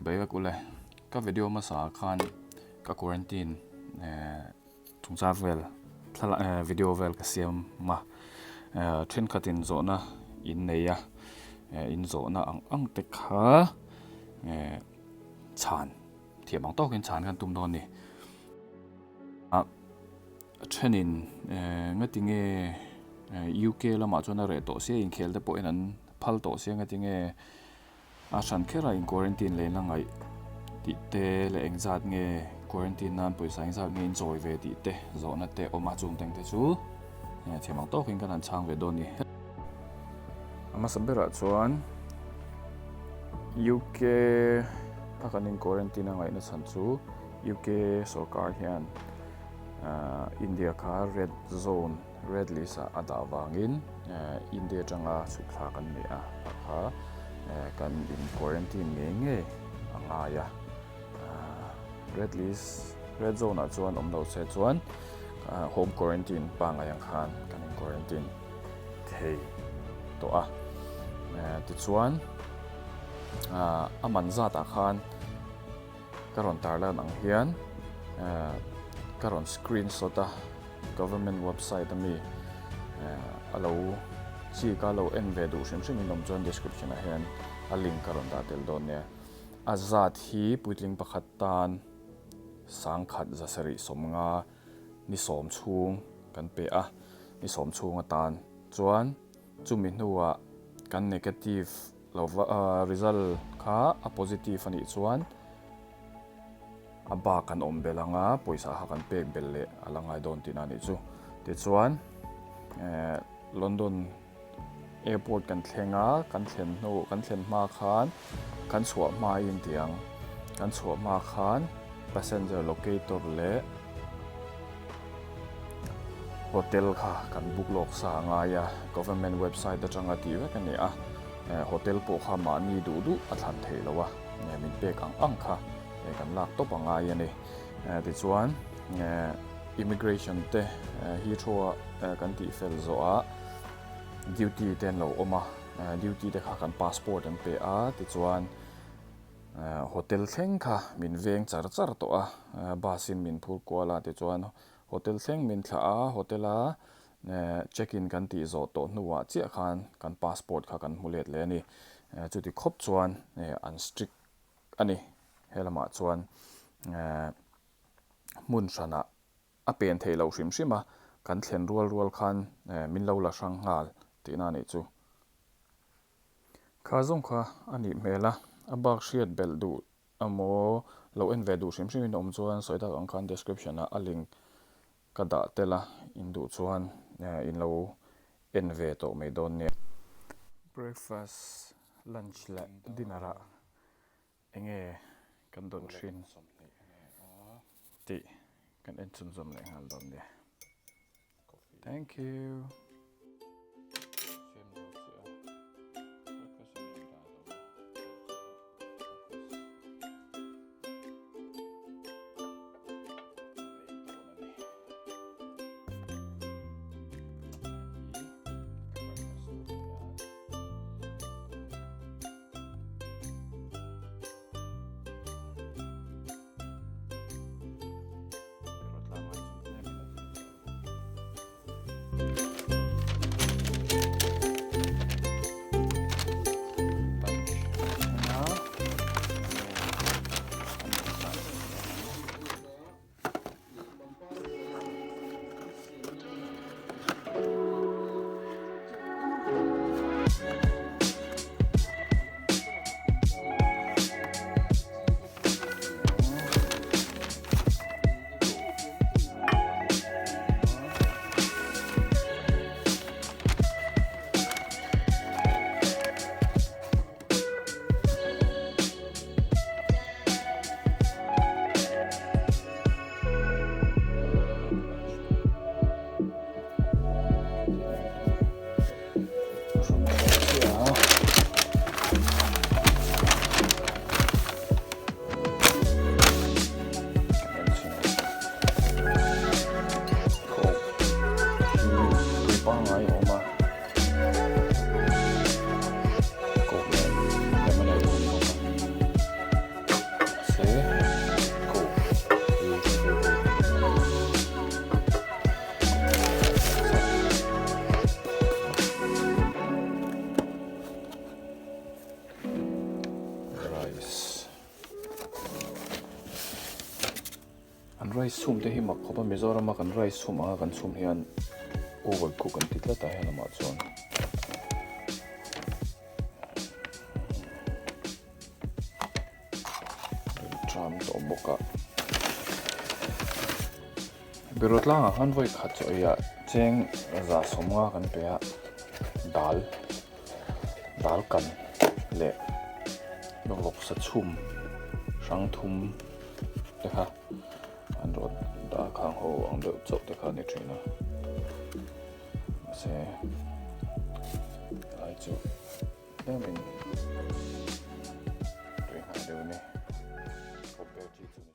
Chibai vek ule, ka video hmasa ah khan ka quarantine chungchang vel thlalak video vel ka siam a, thenkhat in zawhna in nei a, in zawhna ang ang te kha chhan thiam ang tawkin chhan kan tum dawn a ni. A thenin ngati nge UK lamah chuan a reh tawh sia inkhel te pawhin an phal tawh sia ngati nge a hran kher a in quarantine leh la ngaih tih te leh engzat nge quarantine nan pawisa engzat nge in chawi ve tih te zawhna te awm a chung teng te chu thiam ang tawkin kan han chhang ve dawn a ni. A hmasa berah chuan UK a kan in quarantine a ngaihna chhan chu UK sorkar hian India kha red zone, red list ah a dah vangin India atanga chhuk thlak an ni a, a kha kan in quarantine ngei ngei a ngai a. Red list, red zone ah chuan awm lo se chuan home quarantine pangngai ang khan kan in quarantine thei tawh a. Tichuan a man zat ah khan Ka rawn tarlan ang hian ka rawn screenshot a, government website ami a lo chi ka lo en ve duh hrim hrim in awm chuan description ah hian a link ka rawn dah tel dawn nia. A zat hi puitling pakhat tan sangkhat zasarih sawmnga ni sawm chhung kan pe a, ni sawm chhung atan chuan chumi hnuah kan negative Lo va result kha a positive a nih chuan a bak kan awm belh ang a, pawisa kha kan pek belh leh a la ngai dawn tihna a nih chu. Tichuan London airport kan thleng a, kan thlen hnu kan thlen hma khan kan chhuah hmain tih ang, kan chhuah hma khan passenger locator leh Hotel kha kan book lawk sa a ngai a, government website atanga tih vek a ni a, hotel pawh kha mahni duh duh a thlan theih loh a, min pek ang ang kha kan lak tawp a ngai a ni. Tichuan immigration te Heathrow a kan tih fel zawh ah duty te an lo awm a, duty te kha kan passport an pe a, tichuan Hotel thleng kha min veng char char tawh a, bus in min phur kual a tichuan hotel thleng min thlah a, hotel a check in kan tih zawh tawh hnuah chiah khan kan passport kha kan hmu let leh a ni. Chuti khawp chuan an strict a ni, he lamah chuan hmun hranah a pen theih loh hrim hrim a, kan thlen rual rual khan min lo la hrang nghal tihna a nih chu. Kha zawng kha a nih hmel a, a bak hriat belh duh emaw lo en ve duh hrim hrim in awm chuan sawi tak ang khan description ah a link ka dah tel a, in duh chuan in lo en ve tawh mai dawn nia. Breakfast, lunch leh dinner ah enge kan dawn thin tih kan en chhunzawm leh nghal dawn nia. Thank you. Rice chhum te hi mak khawp a, Mizorama kan rice chhum anga kan chhum hian overcook an ti tlat a he lamah chuan. Rilṭam tawh bawk a. Beraw tlangah khan vawi khat chaw eiah cheng 150 kan pe a, dal dal kan leh vawksa chhum hrang thum te kha an rawn dah khang ho ang deuh chauh te kha a ni thin a mahse helai chu tlemin tui hnai deuh a ni compare chi chu.